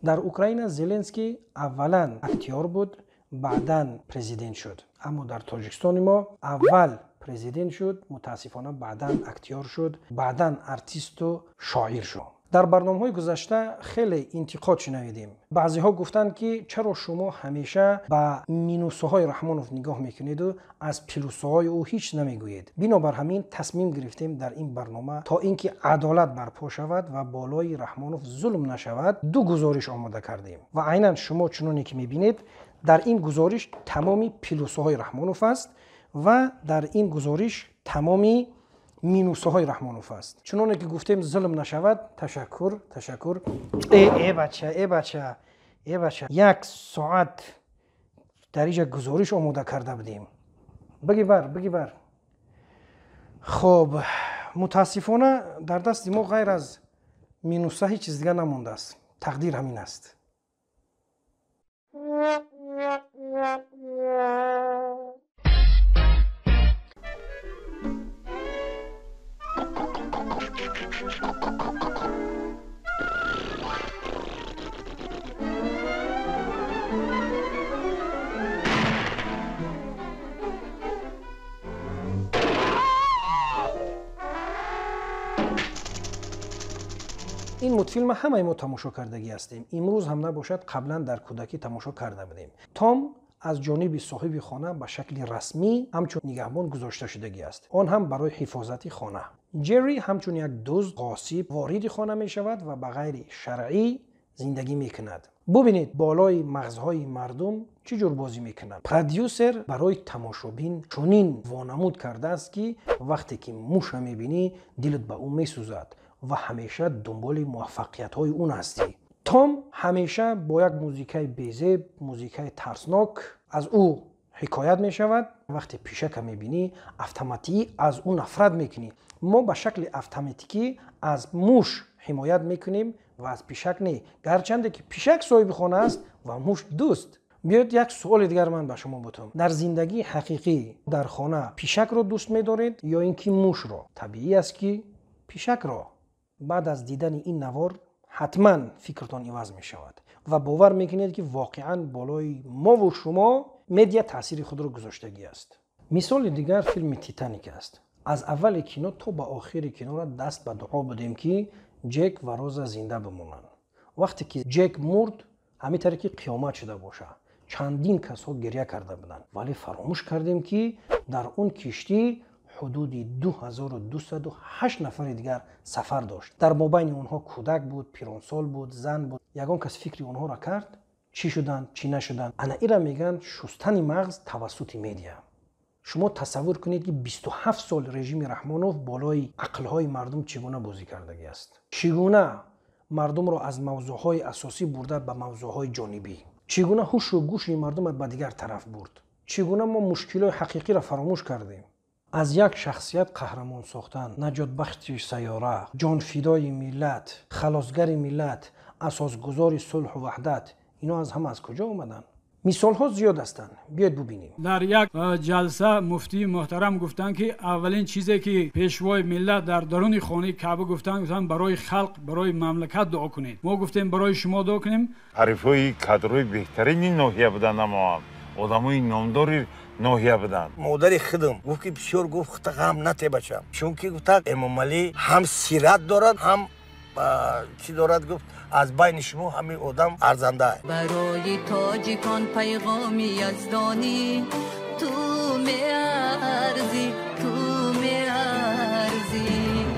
Дар Украина Зеленский аввалан актёр буд, баъдан президент шуд. Аммо дар Тоҷикистони мо аввал президент шуд, мутаассифона баъдан актёр шуд, баъдан артисту шоир шуд. Дар барномаҳои гузашта хеле интиқод шунавидем. Баъзеҳо гуфтанд, ки чаро шумо ҳамеша ба минусҳои Раҳмонов нигоҳ мекунеду аз плюсҳои ӯ ҳеҷ намегӯед. Бинобар ҳамин тасмим гирифтем дар ин барнома, то ин ки адолат барпо шавад ва болои Раҳмонов зулм нашавад, ду гузориш омода кардем. Ва айнан шумо чуноне ки мебинед, дар ин гузориш тамоми плюсҳои Раҳмонов аст ва дар ин гузориш тамоми минусҳои Раҳмонов аст. Чуноне ки гуфтем, зулм нашавад. Ташаккур, ташаккур. Э бача, э бача, э бача, як соат дар инҷа гузориш омода карда будем. Биги бар, биги бар. Хоб, мутаассифона дар дасти мо ғайр аз минуса ҳеҷ чиз дигар намондааст. Тақдир ҳамин аст. Ин мультфилма ҳамаи мо тамошо кардагӣ ҳастем. Имрӯз ҳам набошад, қаблан дар кӯдакӣ тамошо карда будем. Том аз ҷониби соҳиби хона ба шакли расмӣ ҳамчун нигаҳбон гузошта шудагӣ аст, он ҳам барои ҳифозати хона. Ҷерри ҳамчун як дузд ғосиб вориди хона мешавад ва ба ғайри шаръӣ зиндагӣ мекунад. Бубинед, болои мағзҳои мардум чӣ ҷур бозӣ мекунанд. Продюсер барои тамошобин чунин вонамуд кардааст, ки вақте ки муша мебинӣ, дилат ба ӯ месӯзад ва ҳамеша дунболи муваффақиятҳои он ҳастӣ. Том ҳамеша бо як музикаи безеб, музикаи тарснок аз ӯ ҳикоят мешавад. Вақте пишака мебинӣ, автоматӣ аз ӯ нафрат мекунӣ. Мо ба шакли автоматикӣ аз муш ҳимоят мекунем ва аз пишак не, гарчанде ки пишак соҳиби хона аст ва муш дӯст. Биёед, як суоли дигар ман ба шумо бутам. Дар зиндагии ҳақиқӣ дар хона пишакро дӯст медоред ё ин ки мушро? Табиӣ аст, ки пишакро. Баъд аз дидани ин навор ҳатман фикртон иваз мешавад ва бовар мекунед, ки воқеан болои мову шумо медиа таъсири худро гузоштагӣ аст. Мисоли дигар филми Титаник аст. Аз аввали кино то ба охири киноро даст ба дуо будем, ки Ҷек ва Роза зинда бимонанд. Вақте ки Ҷек мурд, ҳамин таре ки қиёмат шуда бошад, чандин касҳо гиря карда буданд. Вале фаромӯш кардем, ки дар он киштӣ ҳудуди 2208 нафари дигар сафар дошт. Дар мобайни онҳо кӯдак буд, пиронсол буд, зан буд. Ягон кас фикри онҳоро кард? Чӣ шуданд, чӣ нашуданд? Ана ира мегӯянд шустани мағз тавассути медиа. Шумо тасаввур кунед, ки 27 сол режими Раҳмонов болои ақлҳои мардум чӣ гуна бозӣ кардагӣ аст, чӣ гуна мардумро аз мавзӯъҳои асосӣ бурда ба мавзӯъҳои ҷонибӣ, чӣ гуна ҳушу гӯши мардумро ба дигар тараф бурд, чӣ гуна мо мушкилои ҳақиқиро фаромӯш кардем. Аз як шахсият қаҳрамон сохтан, наҷотбахши сайёра, ҷонфидои миллат, халосгари миллат, асосгузори сулҳу ваҳдат, ино аз ҳама аз куҷо омаданд? Мисолҳо зиёд ҳастанд, биёед бубинем. Дар як ҷалса муфтии муҳтарам гуфтанд, ки аввалин чизе ки пешвои миллат дар даруни хонаи Каъба гуфтанд, гуфтанд: барои халқ, барои мамлакат дуо кунед. Мо гуфтем, барои шумо дуо кунем. Ҳарифҳои кадрҳои беҳтарини ноҳия буданд, амоам одамои номдори ноҳия буданд. Модари худам гуфт, ки бисёр гуфт, хута ғам нате, бачам, чунки гуфта, Эмомалӣ ҳам сират дорад, ҳам чӣ дорад, гуфт, аз байни шумо ҳамин одам арзанда. Барои тоҷикон пайғоми яздонӣ, ту меарзӣ, ту меарзӣ.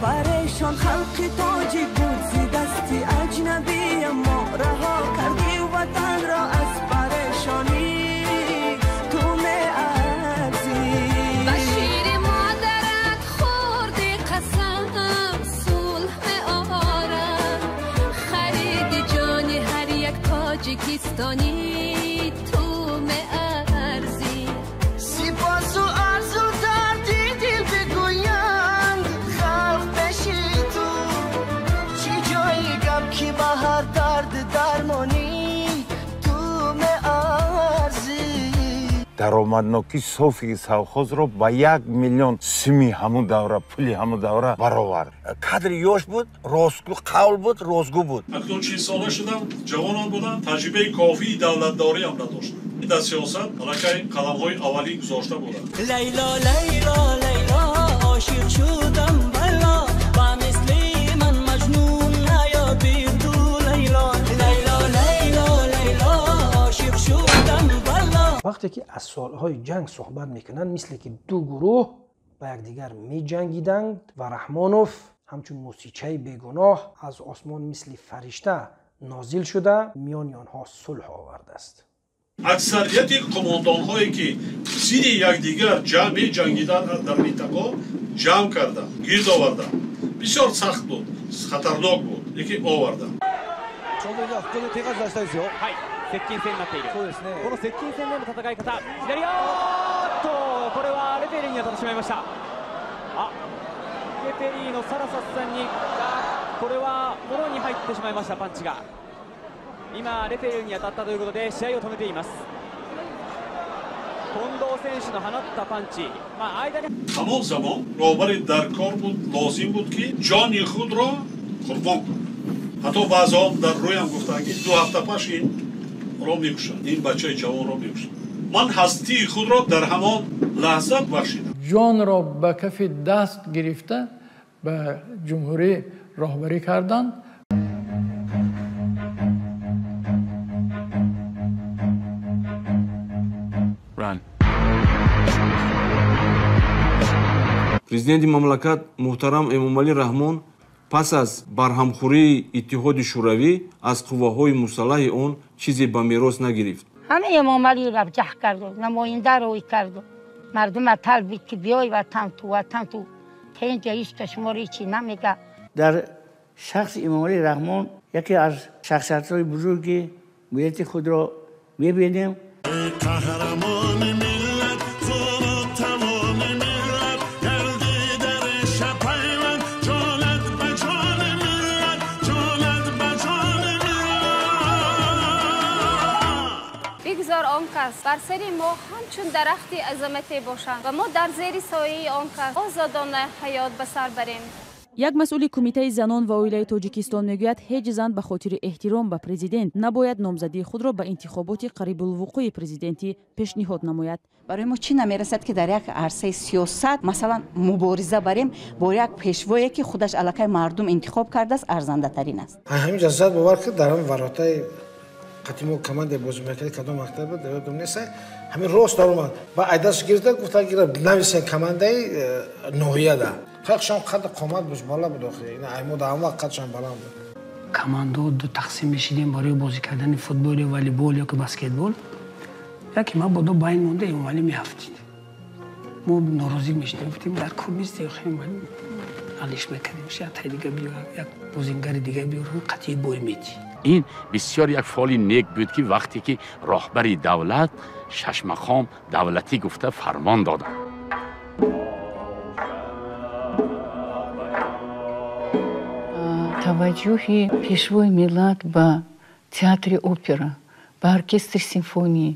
Парешон халқи тоҷик буд зи дасти аҷнабӣ, аммо раҳо кардӣ ватанро аз парешонӣ, ту меарзӣ. Ба шири модарат хӯрди қасам, сулҳ меорад. Хариди ҷони ҳар як тоҷикистонӣ, ту меарзӣ. Сипосу арзу дарди дил бигӯянд халқ пеши ту, чӣ ҷои гап, ки ба ҳар дард дармонӣ, ту меарзӣ. Дар Даромаднокии софи совхозро ба 1 миллион суми ҳамун давра, пули ҳамун давра баровард. Кадри ёш буд, ростгӯ қавл буд, ростгӯ буд. Акнун 40 сола шудам, ҷавонам будам, таҷрибаи кофии давлатдориам надоштам. Дар сиёсат аллакай қадамҳои аввалин гузошта будам. Лайло, Лайло, Лайло, ошиқ шудам валло, ба мисли ман маҷнун наёбӣ ту Лайло. Лайло, Лайло, Лайло, ошиқ шудам валло. Вақте ки аз солҳои ҷанг суҳбат мекунанд, мисле ки ду гурӯҳ ба якдигар меҷангиданд ва Раҳмонов ҳамчун мусичаи бегуноҳ аз осмон мисли фаришта нозил шуда миёни онҳо сулҳ овардааст. Аксарияти қумондонҳое ки зидди якдигар меҷангиданд дар минтақа ҷамъ карданд, гирд оварданд. Бисёр сахт буд, хатарнок буд, лекин оварданд. 接近戦になっている。そうですね。この接近戦での戦い方、左、おっと、これはレフェリーに当たってしまいました。あ、レフェリーのサラサスさんに、これはもろに入ってしまいました、パンチが。今レフェリーに当たったということで試合を止めています。近藤選手の放ったパンチ、まあ間に。 ҳамон замон роҳбари дар кор буд, лозим буд ки ҷони худро қурбон кунад. Ҳатто баъзеҳо дар рӯям гуфтанд ки 2 ҳафта пеш ин ро мекушанд, ин бачаи ҷавонро мекушанд. Ман ҳастии худро дар ҳамон лаҳза бахшидам. Ҷонро ба кафи даст гирифта ба ҷумҳурӣ роҳбарӣ карданд. Президенти мамлакат муҳтарам Эмомалӣ Раҳмон пас аз барҳамхӯрии Иттиҳоди Шӯравӣ аз қувваҳои мусаллаҳи он чизе ба мерос нагирифт. Ҳама Эмомалиро ҷаҳ карду, намоянда рӯй карду, мардума талбид ки биёй ватан ту, ватан ту, тенҷа ҳеч шуморо ҳечи намега. Дар шахси Эмомалӣ Раҳмон яке аз шахсиятҳои бузурги миллати худро мебинем. Қаҳрамони миллат, зӯру тавони миллат, гардидари шапайванд, ҷонат ба ҷони миллат, ҷонат ба ҷони миллат. Бигзор он кас бар сари мо ҳамчун дарахти азамате бошанд ва мо дар зери сояи он кас озодона ҳаёт ба сар барем. Як масъули кумитаи занон ва оилаи Тоҷикистон мегӯяд, ҳеҷ зан ба хотири эҳтиром ба президент набояд номзадии худро ба интихоботи қарибулвуқӯи президентӣ пешниҳод намояд. Барои мо чӣ намерасад, ки дар як арсаи сиёсат масалан мубориза барем бо як пешвое, ки худаш аллакай мардум интихоб кардааст, арзандатарин аст. Ҳамин ҷаззат бовар ки дар ҳамин варотаи қатимо командаи бозӣ мекард, кадом мактаб буд, ёдам нест, ҳамин рост даромад ба айдаш гирифта, гуфта гира нависен командаи ноҳияда. Қадшам қад қомат буд, бала буд охи. Ина аймода ҳам вақт қадшам баланд буд. Командаҳо ду тақсим мешидем барои бозӣ кардани футбол ё волейбол ё ки баскетбол. Яке ман бодо байн монда Эмомалӣ меафтид. Мо норозӣ мешидем, гуфтем дар кор нест, Эмомалӣ алиш мекардем, як тай дига биёр, як бозингари дига биёр, қатъи бой мети. Ин бисёр як фоли нек буд, ки вақте ки роҳбари давлат шашмақом давлатӣ гуфта фармон доданд. Таваҷҷӯҳи пешвои миллат ба театри опера, ба оркестри симфонӣ,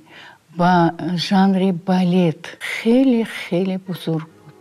ба жанри балет хеле хеле бузург буд.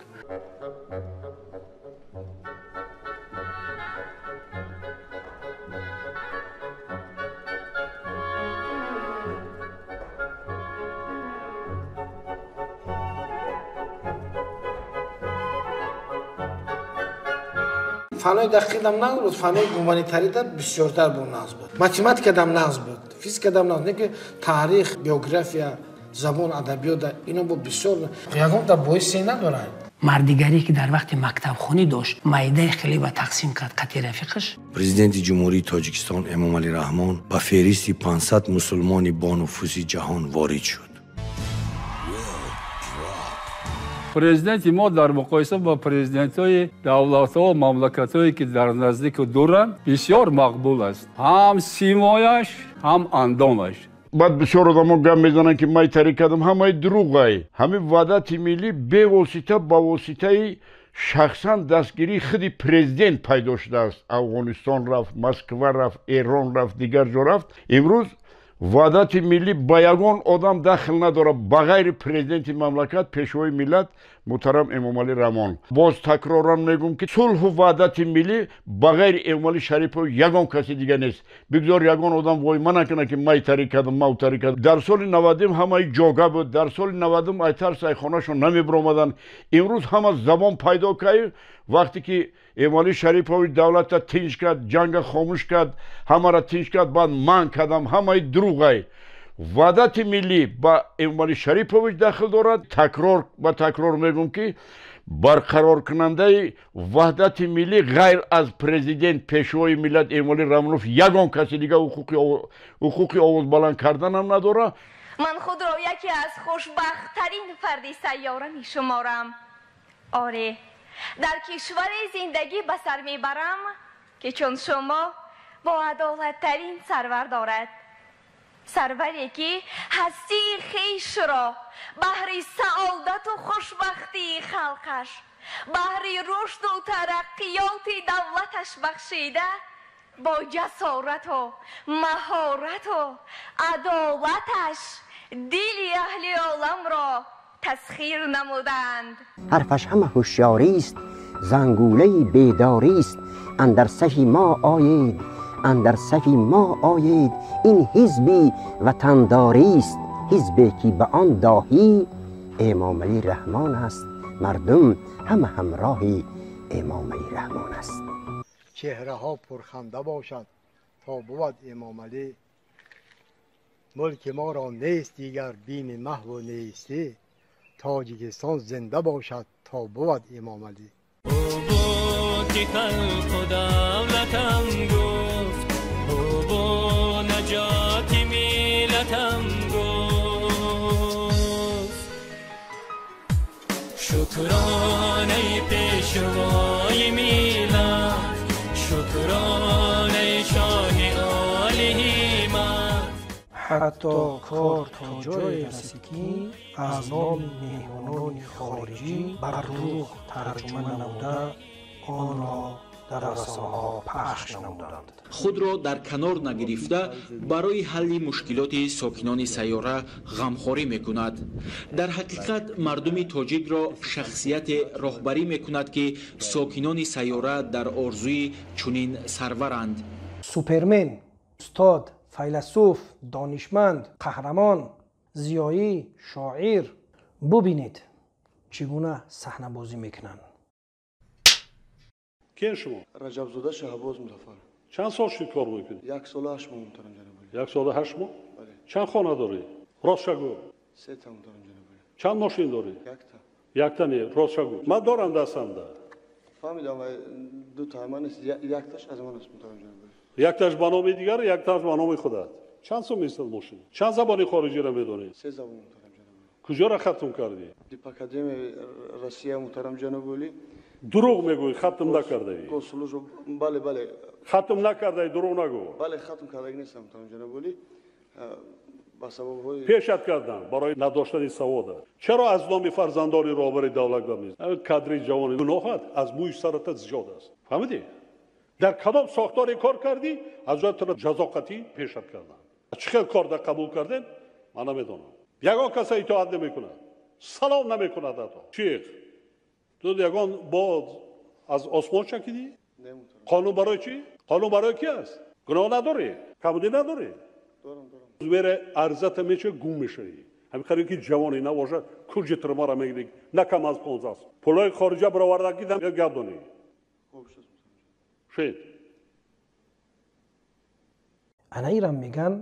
Фанҳои дақиқдам нағз буд, фанҳои гуманитаридам бисёртар бо нағз буд. Математикадам нағз буд, физикадам нағз, не ки таърих, география, забон, адабиёт ино бо бисёр ягонта боисе надорад. Мардигарие ки дар вақти мактабхонӣ дошт, майдаи хелеба тақсим кард қати рафиқаш. Президенти Ҷумҳурии Тоҷикистон Эмомалӣ Раҳмон ба феҳристи 500 мусулмони бонуфузи ҷаҳон ворид шуд. Президенти мо дар муқоиса бо президентҳои давлатҳо, мамлакатҳое ки дар наздику дуранд, бисёр мақбул аст. Ҳам симояш, ҳам андомаш. Баъд бисёр одамо гап мезананд, ки май тариқ кардам, ҳамаи дурӯғай. Ҳамин ваҳдати миллӣ бевосита ба воситаи шахсан дастгирии худи президент пайдо шудааст. Афғонистон рафт, Москва рафт, Эрон рафт, дигар ҷо рафт. Имрӯз Ваҳдати миллӣ ба ягон одам дахл надорад ба ғайри президенти мамлакат, пешвои миллат муҳтарам Эмомалӣ Раҳмон. Боз такроран мегӯм, ки сулҳу ваҳдати миллӣ ба ғайри Эмомалӣ Шарипов ягон каси дига нест. Бигзор ягон одам войма накунад, ки май тариқ кардам, мав тариқ кардам. Дар соли 90 ҳамаи ҷога буд, дар соли 90 ай тарс ай хонашон намебиромаданд. Имрӯз ҳама забон пайдо кард. Вақте ки Эмомалӣ Шарипович давлатта тинч кард, ҷанга хомӯш кард, ҳамаро тинч кард, баъд манъ кардам, ҳамаи дурӯғай. Ваҳдати миллӣ ба Эмомалӣ Шарипович дахл дорад. Такрор ба такрор мегӯм, ки барқароркунандаи ваҳдати миллӣ ғайр аз президент, пешвои миллат Эмомалӣ Раҳмонов ягон каси дига ҳуқуқи овозбаланд карданам надорад. Ман худро яке аз хушбахттарин фарди сайёра мешуморам. Оре, дар кишваре зиндагӣ ба сар мебарам, ки чун шумо бо адолаттарин сарвар дорад. Сарваре ки ҳастии хешро баҳри саодату хушбахтии халқаш, баҳри рушду тараққиёти давлаташ бахшида, бо ҷасорату маҳорату адолаташ дили аҳли оламро тасхир намуданд. Ҳарфаш ҳама ҳушёрист, зангулаи бедорист. Андар сафи мо оед, андар сафи мо оед, ин ҳизби ватандорист. Ҳизбе ки ба он доҳӣ Эмомалӣ Раҳмон аст. Мардум ҳама ҳамроҳи Эмомалӣ Раҳмон аст. Чеҳраҳо пурханда бошад то бувад Эмомалӣ. Мулки моро нест дигар бими маҳву нестӣ. Тоҷикистон зинда бошад то бувад Эмомалӣ. Ӯ буд ки халқу давлатам гуфт, ӯ буд наҷоти миллатам гуфт. Шукронаи пешвои миллат, шукронаи шоҳи оли ҳиммат. Ҳатто кор то ҷое расид, ки аз номи меҳмонони хориҷӣ бар дурӯғ тарҷума намуда онро дар расонаҳо пахш намуданд. Худро дар канор нагирифта барои ҳалли мушкилоти сокинони сайёра ғамхорӣ мекунад. Дар ҳақиқат мардуми тоҷикро шахсияте роҳбарӣ мекунад, ки сокинони сайёра дар орзуи чунин сарваранд. Супермен, устод, файласуф, донишманд, қаҳрамон, зиёӣ, шоир. Бубинед, чӣ гуна саҳнабозӣ мекунанд. Кien шумо? Раҷабзода Шаҳбоз Музаффар. Чанд сол шуд кор мекунӣ? 1 солу 8 моҳ, муҳтарам ҷаноби. 1 солу 8 моҳ? Чанд хона дорӣ? Ростша гӯ. 3 та, муҳтарам ҷаноби. Чанд мошин дорӣ? Якта. Якта не, ростша гӯ. Ман дорам дастамда. Фаҳмидам, ду та ман нест, якташ аз ман аст, муҳтарам ҷаноби. Якташ ба номи дигар, якташ ба номи худат. Чанд сум месад мошин? Чанд забони хориҷиро медонӣ? 3 забон, муҳтарам ҷаноби. Куҷоро хатм кардӣ? Дипакадемияи Россия, муҳтарам ҷаноби. Дурӯғ мегӯӣ, хатм накардаӣ. Госслужба, бале, бале. Хатм накардаӣ, дурӯғ нагӯ. Бале, хатм кардаги нестам, муҳтарам ҷаноби. Ба сабабҳои пешат кардам барои надоштани савода. Чаро аз номи фарзандони роҳбари давлат гап мезанӣ? Кадри ҷавони гуноҳат аз мӯи сарата зиёд аст. Фаҳмидӣ? Дар кадом сохторе кор кардӣ, аз ҷои туро ҷазо қатъӣ пешат кардам. Чӣ хел кор дар қабул кардем, ман намедонам. Ягон каса итоат намекунад, салом намекунад ҳатто. Чӣ? Ту ягон бо аз осмон чакидӣ? Қонун барои чӣ? Қонун барои ки аст? Гуноҳ надорӣ? Камудӣ надорӣ? Зубере арзата меча гум мешавӣ. Ҳамин қариб ки ҷавони набошад, куҷи турмаро мегирӣ, на кам аз 15 сол. Пулҳои хориҷа бароварда ки дам гап донӣ. Шед. Ана ирам меган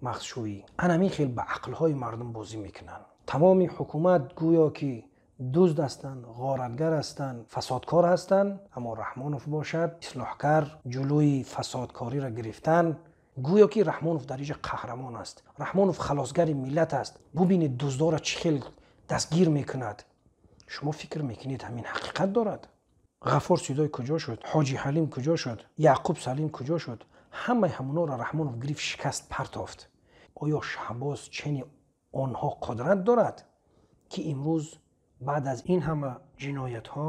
мағзшӯӣ. Ана ҳамин хел ба ақлҳои мардум бозӣ мекунанд. Тамоми ҳукумат гӯё ки дузд ҳастанд, ғоратгар ҳастанд, фасодкор ҳастанд, аммо Раҳмонов бошад ислоҳкар, ҷулӯи фасодкориро гирифтан. Гӯё ки Раҳмонов дар инҷа қаҳрамон аст. Раҳмонов халосгари миллат аст. Бубинед дуздора чӣ хел дастгир мекунад. Шумо фикр мекунед ҳамин ҳақиқат дорад? Ғаффор Сидой куҷо шуд? Ҳоҷи Ҳалим куҷо шуд? Яъқуб Салим куҷо шуд? Ҳамаи ҳамонҳоро Раҳмонов гирифт, шикаст, партофт. Оё Шаҳбоз чени онҳо қудрат дорад, ки имрӯз баъд аз ин ҳама ҷиноятҳо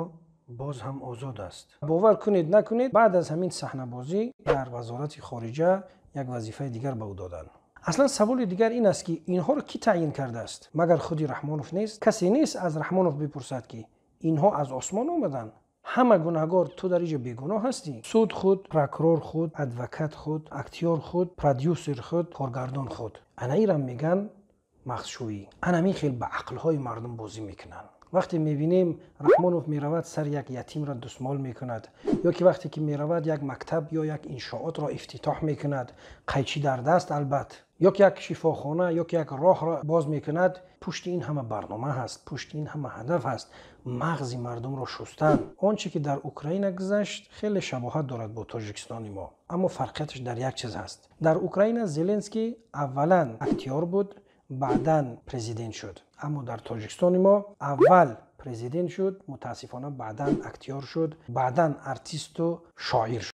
боз ҳам озод аст? Бовар кунед накунед, баъд аз ҳамин саҳнабозӣ дар вазорати хориҷа як вазифаи дигар ба ӯ доданд. Аслан саволи дигар ин аст, ки инҳоро кӣ таъйин кардааст? Магар худи Раҳмонов нест? Касе нест аз Раҳмонов бипурсад, ки инҳо аз осмон омаданд? Ҳама гунаҳгор, ту дар иҷо бегуноҳ ҳастӣ. Суд худ, прокурор худ, адвокат худ, актёр худ, продюсер худ, коргардон худ. Ана ирам меган мағзшӯӣ. Анамин хел ба ақлҳои мардум бозӣ мекунанд. Вақте мебинем, Раҳмонов меравад, сари як ятимро дустмол мекунад, ё ки вақте ки меравад, як мактаб ё як иншоотро ифтитоҳ мекунад, қайчӣ дар даст албат, ё ки як шифохона, ё ки як роҳро боз мекунад, пушти ин ҳама барнома ҳаст, пушти ин ҳама ҳадаф ҳаст: мағзи мардумро шустан. Он чӣ ки дар Украина гузашт, хеле шабоҳат дорад бо Тоҷикистони мо, аммо фарқияташ дар як чиз ҳаст. Дар Украина Зеленский аввалан актёр буд, баъдан президент шуд, аммо дар Тоҷикистони мо аввал президент шуд, мутаассифона, баъдан актёр шуд, баъдан артисту шоир шуд.